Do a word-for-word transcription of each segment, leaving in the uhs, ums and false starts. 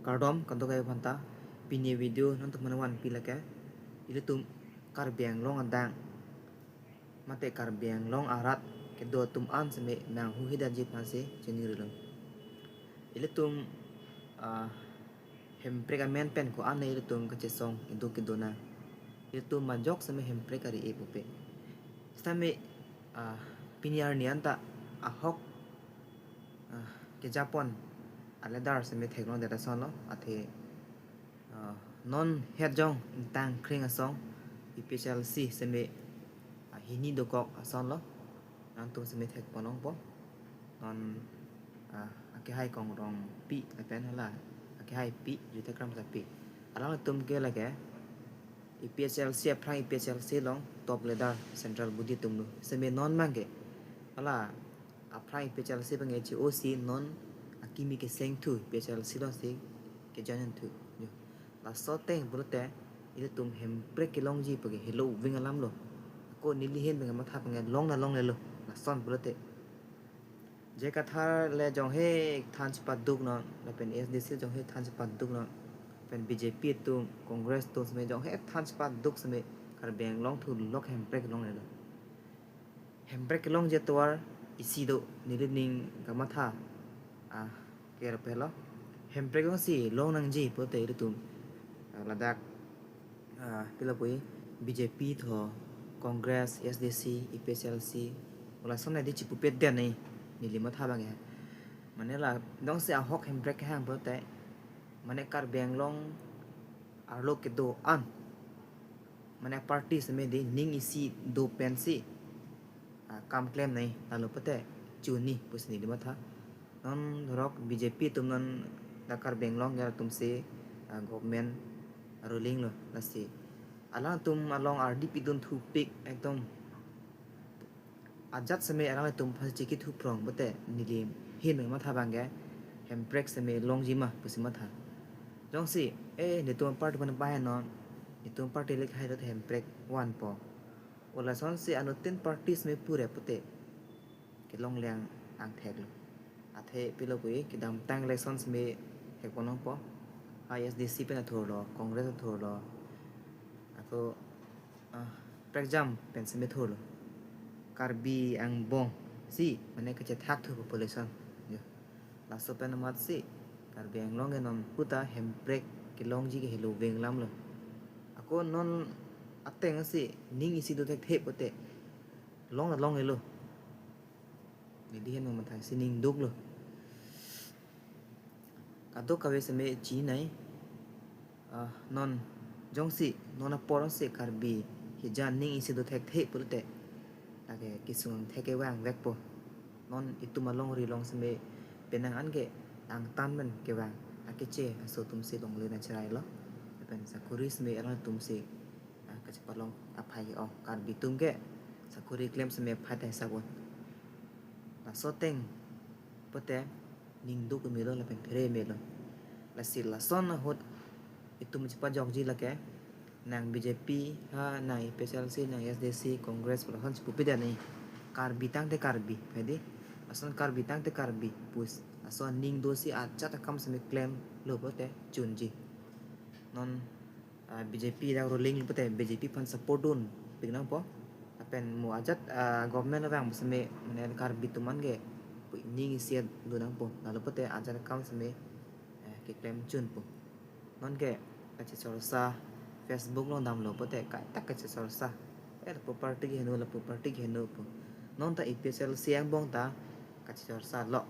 Kardom kadokave aphanta. Pini video nangtum aphan vanpi lake, ilitum Karbi Anglong adang mate Karbi Anglong arat kedo atum an seme nanghuhidetji aphansi chini rilo. Ilitum, ah, Hemprek amen pen ko-an ilitum kachesong kedo kedona. Ilitum majok seme Hemprek ari e pupe. Sitame, ah, pini arni anta ahok, ah, kejapon aledar seme theklongdet asonlo, athe, ah, non het jong ingtang kring asong APHLC seme, ah, hini dokok asonlo. Nangtum seme thekponlongpo. Non, ah, akehai Kongrongpi lapen hala akehaipi Juthe Kramsapi, alangtum ke lake APHLC, aphrang APHLC along top leader central body atumlo. Seme non abangke hala aphrang APHLC abangke che-osi non akimi kesengthu APHLC alongsi kejoin thu. Jo. Laso ateng pulote ilitum Hemprek kelongji puke helo ving alamlo. Ako neli ahin abangke matha abangke long na longlelo. Lason pulote J I Kathar le jonghe than chepaduknon, lapen ASDC jonghe than chepaduknon, lapen BJP atum, Congress atum seme jonghe than chepaduk seme Karbi Anglong thulok Hemprek longlelo. Hemprek kelongji atovar isi do, neli ning kamatha, ah, kerpelo. Hemprek jongsi long nangji pulote ilitum, ah, ladak, ah, pilo puji, BJP tho, Congress, ASDC, APHLC, hala ason nadi chipupet den nai, neli matha abangke. Mane la jongsi ahok Hemprek kehang pulote, mane Karbi Anglong arlo kedo an, mane party seme di ning isi do pensi, ah, kam klem nai, lalo pulote chun nai pusi neli matha. Non dhorok BJP atum non dak Karbi Anglong ke atumsi, ah, government ruling lo, lasi alangtum along ardi pidun thupik, ekdom ajat seme alangtum aphan chikithu phrong pulote neli ahin matha abangke Hemprek seme longji ma pusi matha. Jongsi, eh, netum party aphan pahenon, netum party le hai lo Hemprek vanpo. Hala asonsi anuttin party seme pure pulote kelongle angthek lo. Athe pilo puji, kedamtang election seme thekponlongpo. ASDC pen athurlo, Congress athurlo. Ako, ah, prekjam pen seme thurlo. Karbi angbong si, mane kachethak thu population. Jo. Laso pen amatsi Karbi Anglong ke non puta Hemprek kelongji ke helo ving alamlo. Ako non atengsi ning isi do thekthe pulote long na longlelo. Neli ahin matha si ning duklo. Kadokave seme chinai, ah, non jongsi, non apor jongsi Karbi hijan ning isi do thekthe pulote, lake kesung angthek kevang vekpo. Non itum alongri along seme penang an ke angtan men kevang, akeche aso atumsi longle nangcherailo. Lapen sakori seme alangtumsi, ah, kachepalong aphai ke-ong, Karbi atum ke sakori klem seme aphai ta hisap un. Laso ateng pulote ning duk melo lapen phere melo. Lasi lason ahut itum chepajokji lake, nang BJP ha, nang APHLC, nang ASDC, Congress, lason chipupet den nai. Karbi tangte Karbi, hedi. Lason Karbi tangte Karbi pusi, lason ning dosi ajat akam seme klemlo pulote chunji. Non, ah, BJP dak ruling pulote BJP aphan support dunpik nangpo. Lapen mo ajat, ah, government vang seme, mane Karbi atum an ke ning isi do nangpo. Lalo pulote ajat akam seme, eh, keklem chunpo. Non ke kachechorsa, Facebook along damlo pulote kaita kachechorsa. Eh, lapu party ke heno, lapu party ke heno pu. Non ta APHLC angbong ta kachechorsalo.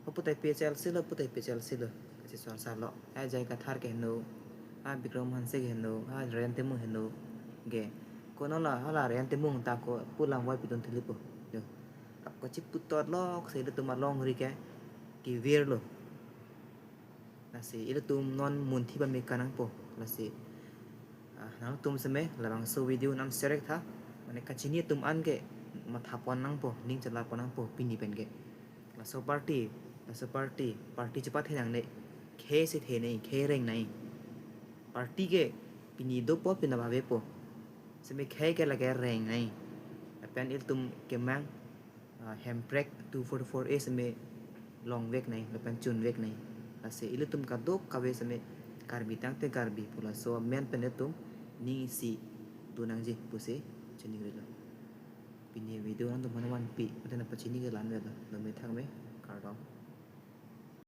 Ho puta APHLC lo, puta APHLC lo, kachechorsa lo. Ah, J I Kathar ke heno, ah, Bikram Hanse ke heno, ah, Rent Temmung heno. Ke, ko non la, hala Rent Temmung ta ko pulang vai pidun thilipo. Jo. Kap kachiputot lok, si ilitum alongri ke kevirlo. Lasi ilitum non munthi pame kanangpo. Lasi, ah, nangtum seme labangso video nang share tha. Mane kachini atum an ke mathapon nangpo, ning chelapon nangpo, pini pen ke. Laso party, laso party, party chepathe nangne, khei si the nai, khei reng nai. Party ke pini dopo, pini abhavepo. Seme khei ke lake reng nai. Lapen ilitum kemang, ah, Hemprek two forty-four A seme longvek nai, lapen chunvek nai. Lasi ilitum kadokave seme Karbi tangte Karbi pu laso amen pen ilitum ning isi do nangji pusi chiningrilo. Pini video nangtum aphan vanpi, mate nangpachini ke la-an avelo, dome thakme, kardom.